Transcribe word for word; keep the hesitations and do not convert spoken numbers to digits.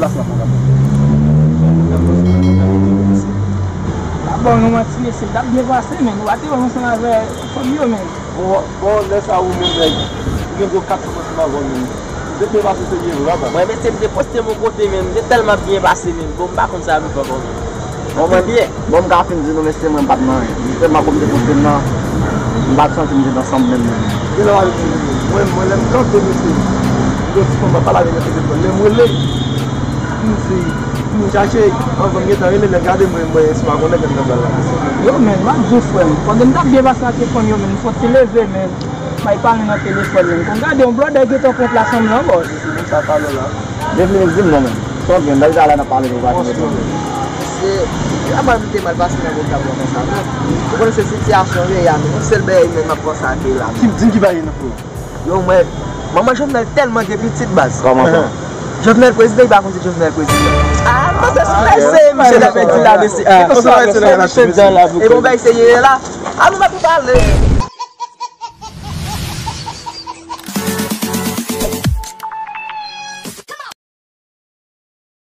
Plas la pa la. Bon, nou manti, mesye, m t ap byen pase, men nou pa te wè m ansanm avè fanmi yo, men. Bon, bon, lè sa ou menm, nèg, ou gen gwo kat sou kont m avè w, men. Ou te byen pase serye vre, papa. Mwen, mesye, m te poste m yon kote, men. M te tèlman byen pase, men. Bon, m pa konn sa m fè ankò, men. Bon, mwen, byen. Bon, m ka fin di nou, mesye, mwen, m pa t nan anyen. Jistèman, kòm m te poste m nan, m pa t santi m te nan sanm menm, menm. Gen lè w al di, mwen, mwen, lè m kanpe, mesye, m gen yon ti fanm, m ap pale avè l nan telefòn. Lè m rele, m di, m chache, anvan m gentan rele, lè m gade, mwen, mwen, se pa konnen ke m nan bal la, mesye. Yo, men, m ap di w, frè m, pandan m t ap byen pase ak fanmi yo, men, m sot te leve, men. Bay pale nan telefòn, men. Kon gade, yon blòdè gentan pran plas an blan, bòs. Se pou sa pale la. Devine, di m non, men. Sa w gen, dayita la n ap pale, nou pa gen pwoblèm. Se, se travay m te mal pase nan vokab la konsa, non. Ou konnen se sitiyasyon peyi a, men. Yon sèl bagay, men, m ap panse ak peyi la, men. Ki, di m ki bagay nan frè. Yo, mwen, manman Jovenel tèlman gen pitit, baz. Kòman sa? Jovenel prezidan, li pa konn se Jovenel prezidan. Ah, non, se sou mesye, misye t ap di la, mesye. Ah, se konsa, se konsa, se konsa, e bon, bagay serye la. Ah, nou pa pou pale.